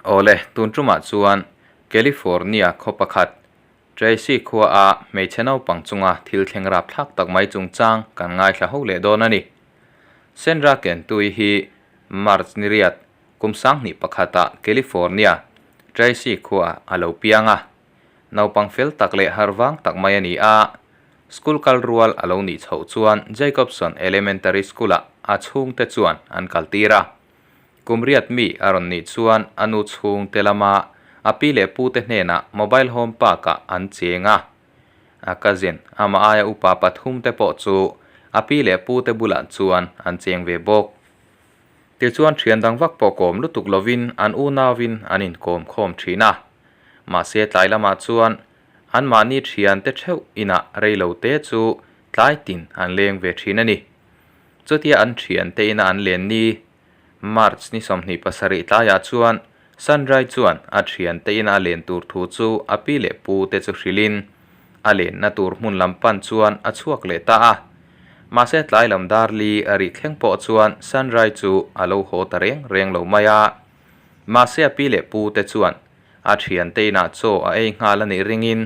Awle, tun tumah chuan California khaw pakhat, Tracy khua a hmeichhe naupang chunga thil thleng rap thlak tak mai chungchang kan ngaithla ho leh dawn a ni. Sandra Kentui hi March ni riat, kum 2001 ah California, Tracy khua a lo piang a. Naupang fel tak leh harh vang tak mai a ni a, school kal rual a lo nih chhoh chuan Jacobson Elementary School-ah a chhungte chuan an kaltir a. Kum riat mi a rawn nih chuan a nu chhungte lama a pi leh pute hnenah mobile home park-ah an cheng a. A cousin, amah aia upa pathumte pawh chu a pi leh pute bulah chuan an cheng ve bawk. Tichuan thian dang vak pawh kawm lutuk lovin an unauin an inkawm khawm thin a. Mahse tlai lamah chuan anmahni thiante theuh inah reilo te chu tlai tin an leng ve thin a ni. Chutia an thiante ina an len ni March ni 27 tlaiah chuan Sandrai chuan a thiante ina a len tur thu chu a pi leh pu te chu hrilhin a lenna tur hmun lam pan chuan a chhuak leh ta a. Mahse tlai lam dar li a rih thleng pawh chuan Sandrai chu a lo haw ta reng reng lo mai a. Mahse a pi leh pu te chuan a thiante inah chaw a ei nghal a nih ringin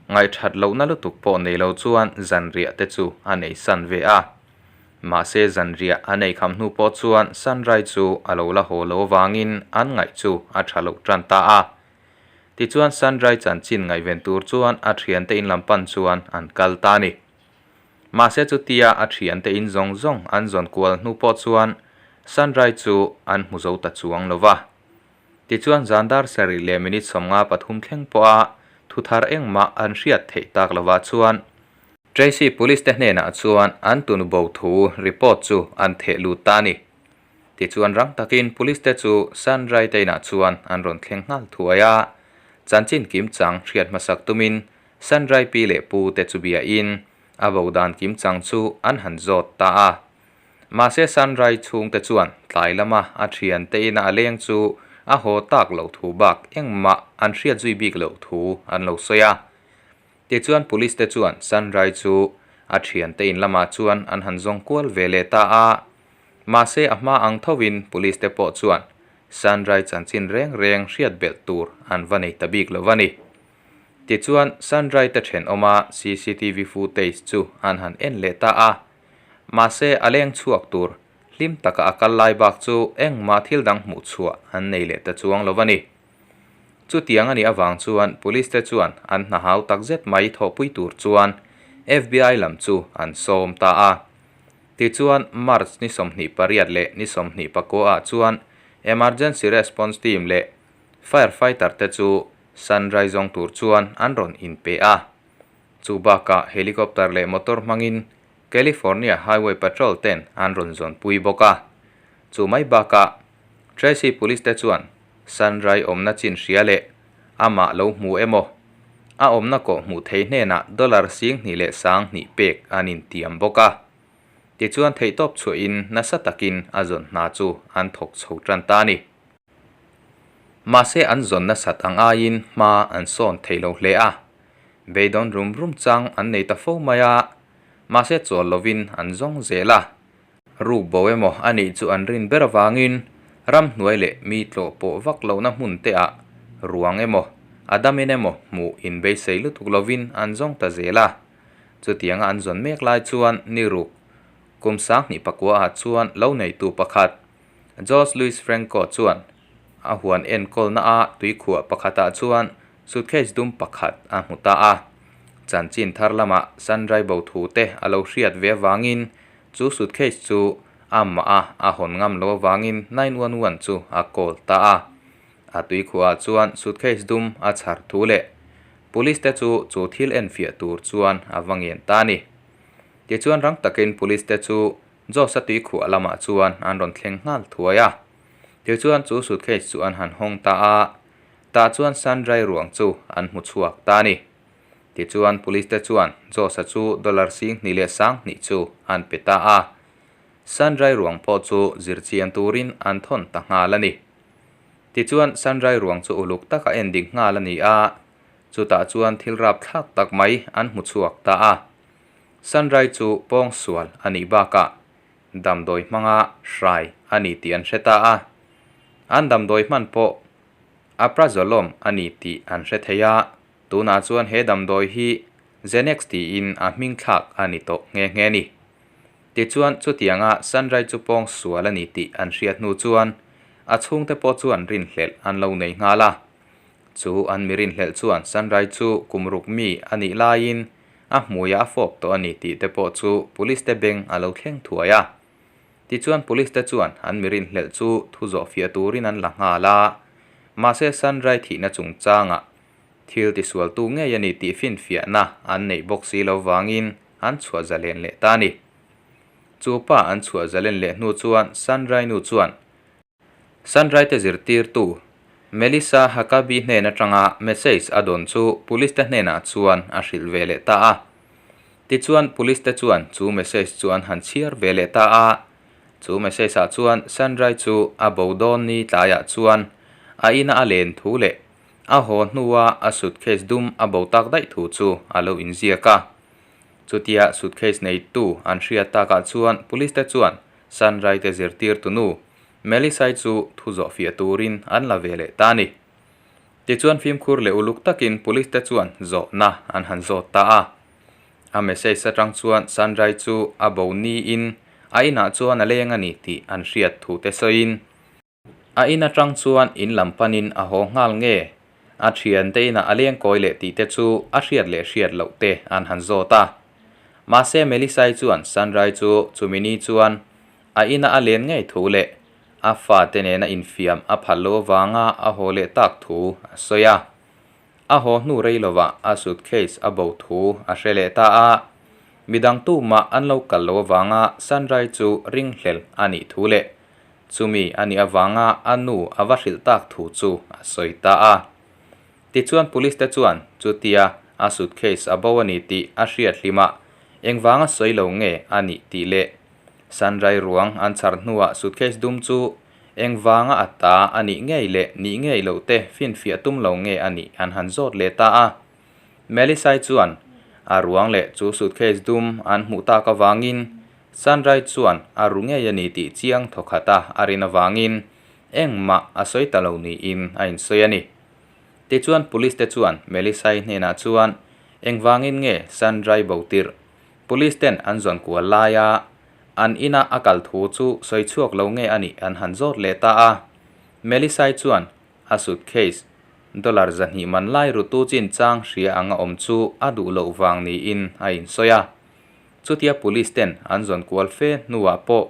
ngaihthat lohna lutuk pawh nei lo chuan zanriah te chu a nei san ve a. Mahse zanriah a nei kham hnu pawh chuan Sandrai chu a lo la haw lo avangin an ngaih chu a tha loh tan ta a. Tichuan Sandrai chanchin ngaihven tur chuan a thiante in lam pan chuan an kal ta a ni. Mahse chutia a thiante in zawng zawng an zawn kual hnu pawh chuan Sandrai chu an hmu zo ta chuang lo va. Tichuan zan dar sarih leh minute 53 thleng pawha thu thar engmah an hriat theih tak lovah chuan Tracy Police te hnenah chuan an tunu bo thu report chu an theh lut ta a ni. Tichuan rang takin Police te chu Sandrai te inah chuan an rawn thleng nghal thuai a, chanchin kim chang hriat hmasak tumin Sandrai pi leh pu te chu biain a bo dan kim chang chu an han zawt ta a. Mahse Sandrai chhungte chuan tlai lama a thiante ina a leng chu a haw tak loh thu bak engmah an hriat zui bik loh thu an lo sawi a. Tichuan Police te chuan Sandrai chu a thiante in lamah chuan an han zawng kual ve leh ta a. Mahse a hma ang thovin Police te pawh chuan Sandrai chanchin reng reng hriat belh tur an va nei ta bik lo a ni. Tichuan Sandrai te thenawma CCTV footage chu an han en leh ta a. Mahse a leng chhuak tur hlim taka a kal lai bak chu engmah thil dang hmuh chhuah an nei leh ta chuang lo a ni. Chutiang a nih avang chuan Police te chuan an hna hau tak zet mai thawhpui tur chuan FBI lam chu an sawm ta a. Tichuan March ni 28 leh ni 29 ah chuan Emergency Response Team leh Firefighter te chu Sunrise zawng tur chuan an rawn inpe a. Chu bakah helicopter leh motor hmangin California Highway Patrol ten an rawn zawnpui bawk a. Chu mai bakah Tracy Police te chuan Sunrise awmna chin hria leh amah lo hmu emaw a awmna kawh hmuh thei hnenah dollar 20,000 pek an intiam bawk a. Tichuan theihtawp chhuahin nasa takin a zawn hna chu an thawk chho tan ta a ni. Mahse an zawn nasat ang aiin hma an sawn thei lo hle a. Beidawn rum rum chang an nei ta fo mai a, mahse chawl lovin an zawng zel a. Ruk bo emaw a nih chu an rin ber avangin ramhnuai leh mi tlawh pawh vak lohna hmun te ah ruang emaw, a damin emaw hmuh inbeisei lutuk lovin an zawng ta zel a. Chutianga an zawn mek lai chuan ni ruk kum 2009 ah chuan lo neitu pakhat Jose Luis Franco chuan a huan enkawlna a tuikhuah pakhatah chuan suitcase dum pakhat a hmu ta a. Chanchin thar lamah Sandrai bo thu te a lo hriat ve avangin chu suitcase chu amah a a hawn ngam lo avangin 911 chu a call ta a. A tuikhuahah chuan suitcase dum a chhar thu leh police te chu chu thil enfiah tur chuan a va ngen ta a ni. Tichuan rang takin police te chu Jose-a tuikhuah lamah chuan an rawn thleng nghal thuai a. Tichuan chu suitcase chu an han hawng ta a, tah chuan Sandrai ruang chu an hmu chhuak ta a ni. Tichuan police te chuan Jose-a chu dollar 20,000 chu an pe ta a. Sandrai ruang pawh chu zirchian turin an thawn ta nghal a ni. Tichuan Sandrai ruang chu uluk taka en dik nghal a ni a, chutah chuan thil rapthlak tak mai an hmu chhuak ta a. Sandrai chu pawng sual a nih bakah damdawi hmanga hrai a ni tih an hre ta a. An damdawi hman pawh Alprazolam a ni tih an hre thei a, tunah chuan he damdawi hi Xanax tiin a hming thlak a ni tawh nghe nghe a ni. Tichuan, chutianga Sandra-i chu pawng sual a ni tih an hriat hnu chuan a chhungte pawh chuan rinhlelh an lo nei nghal a. Chu an mi rinhlelh chuan Sandra-i chu kum ruk mi a nih laiin a hmuiah a fawp tawh a ni tih te pawh chu police te beng a lo thleng thuai a. Tichuan police te chuan an mi rinhlelh chu thu zawh fiah turin an la nghal a, mahse Sandra-i thihna chungchangah thil tisualtu ngei a ni tih finfiahna an neih bawk si lo vangin an chhuah zalen leh ta a ni. Chu pa an chhuah zalen leh hnu chuan Sandra-i nu chuan Sandra-i te zirtirtu Melissa Huckabee hnen atanga message a dawn chu police te hnenah chuan a hrilh ve leh ta a. Tichuan police te chuan chu message chu an han chhiar ve leh ta a. Chu message ah chuan Sandra-i chu a bo dawn ni tlaiah chuan a ina a len thu leh a haw hnua a suitcase dum a bo tak daih thu chu a lo inziak a. Chutia suitcase neitu an hriat takah chuan police te chuan Sandra-i te zirtirtu nu Melisai chu thu zawh fiah turin an la ve leh ta a ni. Tichuan fimkhur leh uluk takin police te chuan zawhna an han zawt ta a. A message atang chuan Sandrai chu a bo niin a inah chuan a leng a ni tih an hriat thu te sawiin, a in atang chuan in lam panin a haw nghal nge, a thiante inah a leng kawi leh tih te chu a hriat leh hriat loh te an han zawt a. Mahse Melisai chuan Sandrai chu chumi ni chuan A ina a len ngei thu leh a fate nena infiam a phal loh avanga a haw leh tak thu a sawi a. A haw hnu rei lovah a suitcase a bo thu a hre leh ta a. Midang tumah an lo kal loh avanga Sandra-i chu ringhlel a nih thu leh chumi a nih avanga a nu a va hrilh tak thu chu a sawi ta a. Tichuan police te chuan chutia a suitcase a bo a ni tih a hriat hlimah engvanga sawi lo nge a nih tih leh Sandra-i ruang an chhar hnuah suitcase dum chu engvanga a ta a nih ngei leh nih ngei loh te finfiah tum lo nge a nih an han zawt leh ta a. Melisai chuan a ruang leh chu suitcase dum an hmuh tak avangin Sandra-i chuan a ru ngei a ni tih chiang thawkhat a a rin avangin engmah a sawi ta lo niin a insawi a ni. Tichuan police te chuan Melisai hnenah chuan engvangin nge Sandra-i bo tirh Police ten an zawn kual laia an ina a kal thu chu sawi chhuak lo nge a nih an han zawt leh ta a. Melisai chuan a suitcase dollar 200 man lai rutu chin chang hria ang a awm chu a duh loh vang niin a insawi a. Chutia police ten an zawn kual fe hnuah pawh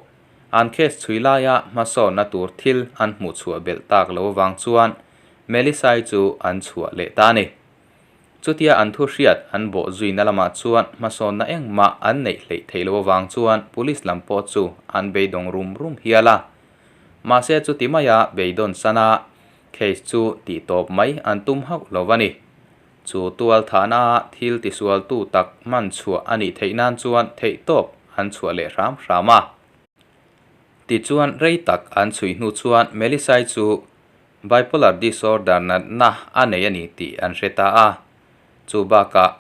an case chhui laia hmasawnna tur thil an hmuh chhuah belh tak lo avang chuan Melisai chu an chhuah leh ta a ni. Chutia an thu hriat an bawh zuina lamah chuan hmasawnna engmah an neih hleih theih loh avang chuan police lam pawh chu an beidawng rum rum hial a. Mahse chuti maia beidawn sana case chu tih tawp mai an tum hauh lo a ni. Chu tual thahna a thil tisualtu tak hman chhuah a nih theih nan chuan theihtawp an chhuah leh hram hram a. Tichuan rei tak an chhui hnu chuan Melisai chu Bipolar disorder natna a nei a ni tih an hre ta a. Chu bakah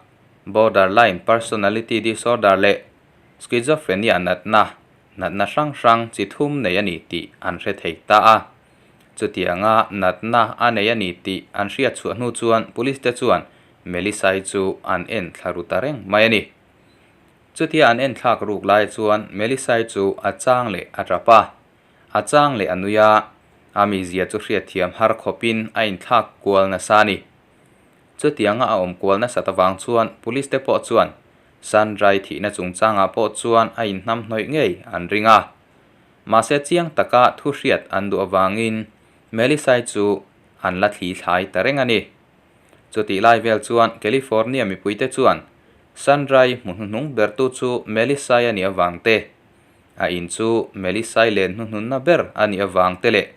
borderline personality disorder leh schizophrenia natna, natna hrang hrang chi thum nei a ni tih an hre thei ta a. Chutianga natna a nei a ni tih an hriat chhuah hnu chuan police te chuan Melisai chu an en thla ru ta reng mai a ni. Chutia an en thlak ruk lai chuan Melisai chu a chang leh a tap a. A chang leh a nui a, a mizia chu hriatthiam har khawpin a inthlak kual nasa a ni. Chutianga a awm kual nasat avang chuan police te pawh chuan Sandra-i thihna chungchangah pawh chuan a inhnamhnawih ngei an ring a. Mahse chiang taka thu hriat an duh avangin Melisai chu an la thli thlai ta reng a ni. Chutih lai vel chuan California mipuite chuan Sandra-i hmu hnuhnung bertu chu Melisai a nih avang te, A in chu Melisai len hnuhnunna ber a nih avang te leh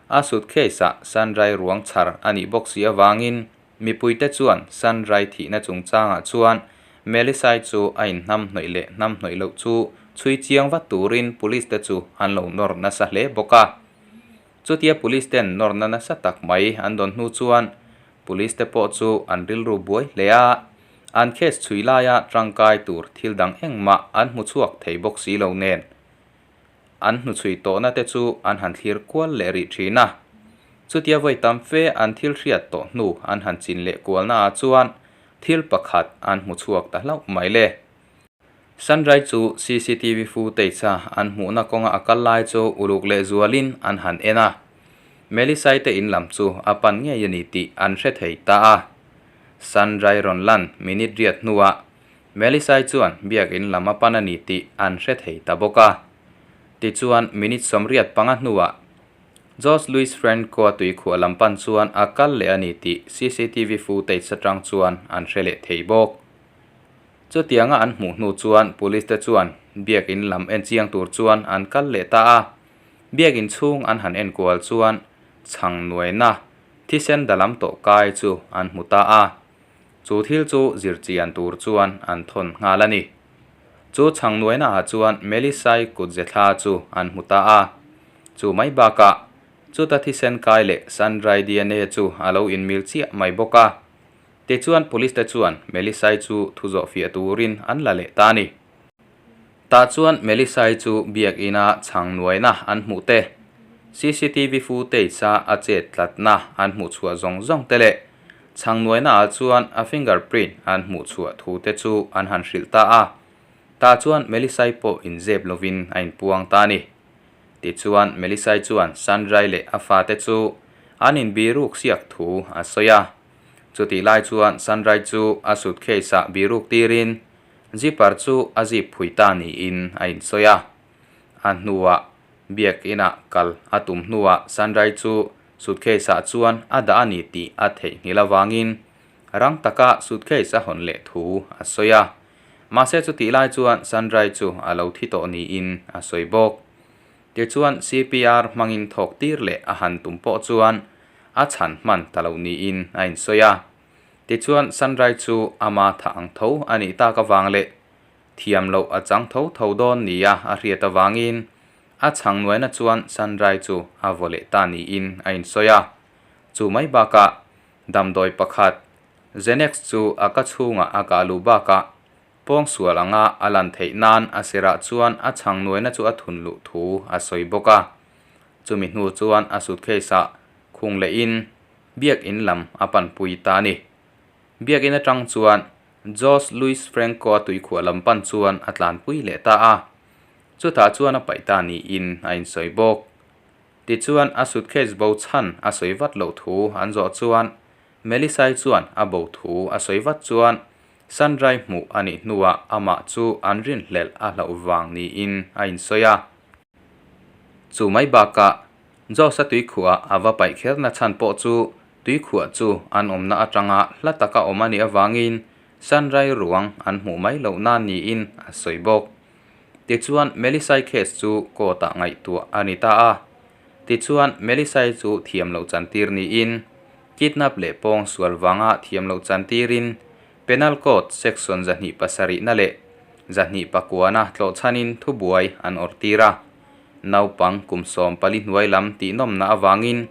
a suitcase-ah Sandrai ruang chhar a nih bawk si avangin mipuite chuan Sandrai thihna chungchangah chuan Melisai chu a inhnamhnawih leh hnamhnawih loh chu chhui chiang vat turin police te chu an lo nawr nasa hle bawk a. Chutia police ten nawrna nasa tak mai an dawn hnu chuan police te pawh chu an rilru buai hle a. An case chhui laia tangkai tur thil dang engmah an hmu chhuak thei bawk si lo nen, an hnuchhui tawhna te chu an han thlir kual leh rih thin a. Chutia vawi tam fe an thil hriat tawh hnu an han chin leh kualna ah chuan thil pakhat an hmu chhuak ta hlauh mai le. Sandrai chu cctv footage a an hmuhna kawnga a kal lai chu uluk leh zualin an han en a. Melisai te in lam chu a pan ngei a ni tih an hre thei ta a. Sandrai rawn lan minute riat hnuah Melisai chuan biakin lam a pan a ni tih an hre thei ta bawk a. Tichuan minute 85 hnuah Jose Luis Franco-a tuikhuah lam pan chuan a kal leh a ni tih cctv footage atang chuan an hre leh thei bawk. Chutianga an hmuh hnu chuan police te chuan biakin lam en chiang tur chuan an kal leh ta a. Biakin chhung an han enkual chuan chhang nuaina thisen dalam tawh kai chu an hmu ta a. Chu thil chu zirchian tur chuan an thawn nghal a ni. Chu chhang nuaina ah chuan Melisai kutze thla chu an hmu ta a. Chu mai bakah chuta thisen kai leh Sandrai DNA chu a lo inmil chiah mai bawk a. Tichuan police te chuan Melisai chu thu zawh fiah turin an la leh ta a ni. Tah chuan Melisai chu biakina chhang nuaina an hmuh te, cctv footage a a chet tlatna an hmuh chhuah zawng zawng te leh chhang nuaina ah chuan a finger print an hmuh chhuah thu te chu an han hrilh ta a. Tah chuan Melisai pawh inzep lovin a inpuang ta a ni. Tichuan Melisai chuan Sandrai leh a fate chu an inbiruk siak thu a sawi a. Chutih lai chuan Sandrai chu a suitcase ah biruk tirin Zipper chu a zip phui ta niin a insawi a. A hnuah biakinah kal a tum hnuah Sandrai chu suitcase ah chuan a dah a ni tih a theihnghilh avangin rang taka suitcase a hawn leh thu a sawi a. Mahse chutih lai chuan Sandrai chu a lo thi tawh niin a sawi bawk. Tichuan CPR hmangin thawk tir leh a han tum pawh chuan a chhan hman ta lo niin a insawi a. Tichuan Sandrai chu ama tha ang tho a nih tak avang leh thiam loh a chang tho tho dawn nia a hriat avangin a chhang nuaina chuan Sandrai chu a vaw leh ta niin a insawi a. Chu mai bakah damdawi pakhat Xanax chu a ka chhungah a kah luh bakah pawngsual anga a lan theih nan a sirah chuan a chhang nuaina chu a thun luh thu a sawi bawk a. Chumi hnu chuan a suitcase ah khung lehin Biakin lam a panpui ta a ni. Biakin atang chuan Jose Luis Franco-a tuikhuah lam pan chuan a tlanpui leh ta a. Chutah chuan a paih ta niin a insawi bawk. Tichuan a suitcase bo chhan a sawi vat loh thu an zawh chuan Melisai chuan a bo thu a sawi vat chuan Sandrai hmuh a nih hnuah amah chu an rinhlelh a hlauh vang niin a insawi a. Chu mai bakah Josa tuikhuah a va paih kherna chhan pawh chu tuikhuah chu an awmna atanga hla taka awm a nih avangin Sandrai ruang an hmuh mai loh nan niin a sawi bawk. Tichuan Melisai case chu court-ah ngaihtuah a ni ta a. Tichuan Melisai chu thiam loh chantir niin kidnap leh pawng sual vanga thiam loh chantirin Penal Code section 270-na leh 209-na tlawhchhanin thubuai an awrhtir a. Naupang kum 14 hnuai lam tihnawmna avangin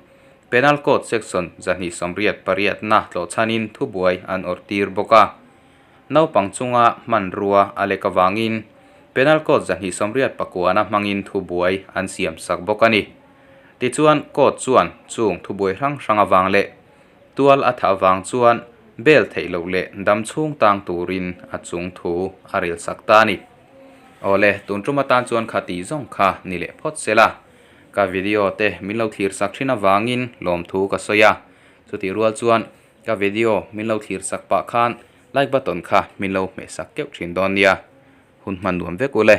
Penal Code section 288-na tlawhchhanin thubuai an awrhtir bawk a. Naupang chunga hmanrua a lek avangin Penal Code 289-na hmangin thubuai an siamsak bawk a ni. Tichuan Court chuan chung thubuai hrang hrang avang leh tual a thah avang chuan bail theih loh leh dam chhung tang turin a chung thu a relsak ta a ni. Awle, tun tum atan chuan kha tih zawng kha ni leh phawt se la. Ka video te min lo thlir sak thin avangin lawmthu ka sawi a. Chutih rual chuan ka video min lo thlir sak pah khan like button kha min lo hmeh sak keuh thin dawn nia. Hun hman nuam vek ule.